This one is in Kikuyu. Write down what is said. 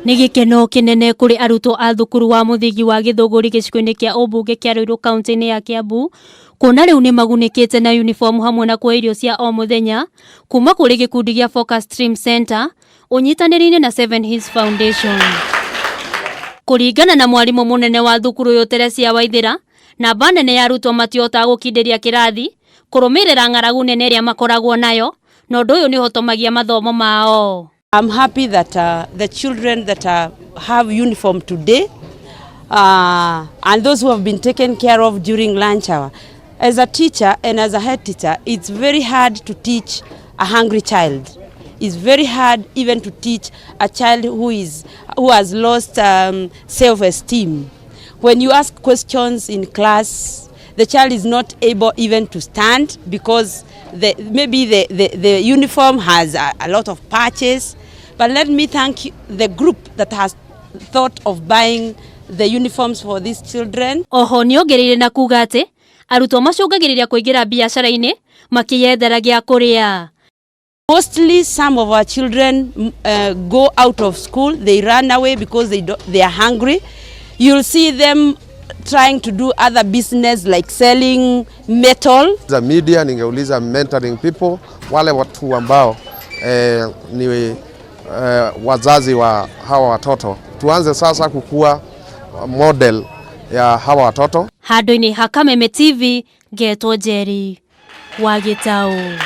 Nĩ gĩkeno kĩnene kũrĩ arutwo a thukuru wa mũthingi wa Gĩthũngũri gĩcigo-inĩ kĩa ũmbunge kĩa Ruiru kaunti-inĩ ya Kiambu kuona rĩu nĩ magunĩkĩte na uniform hamwe na kuoya irio cia o mũthenya kuma kũrĩ gĩkundi gĩa Focus Stream Center ũnyitanĩri-inĩ na Seven Hills Foundation. Kũringana na mwarimũ mũnene wa thukuru ũyũ Teresia Waithĩra, namba nene ya arutwo matihotaga gũkindĩria kĩrathi kũrũmĩrĩra ng'aragu nene ĩrĩa makoragwo nayo na ũndũ ũyũ nĩ ũhotomagia mathomo mao. I'm happy that the children that have uniform today and those who have been taken care of during lunch hour. As a teacher and as a head teacher, it's very hard to teach a hungry child. It's very hard even to teach a child who has lost self-esteem. When you ask questions in class, the child is not able even to stand because maybe the uniform has a lot of patches. But let me thank the group that has thought of buying the uniforms for these children. Oho nĩongereire na kuga atĩ arutwo macũngagĩrĩria kũingĩra biacara-inĩ makĩyethera gĩa kũrĩa. Mostly some of our children go out of school, they run away because they are hungry. You'll see them trying to do other business like selling metal. Za media ningeuliza mentoring people, wale watu ambao ni wazazi wa hawa watoto, tuanze sasa kukua model ya hawa watoto. Handũ-inĩ ha Kameme TV, ngetwo Njeri wa Gĩtaũ.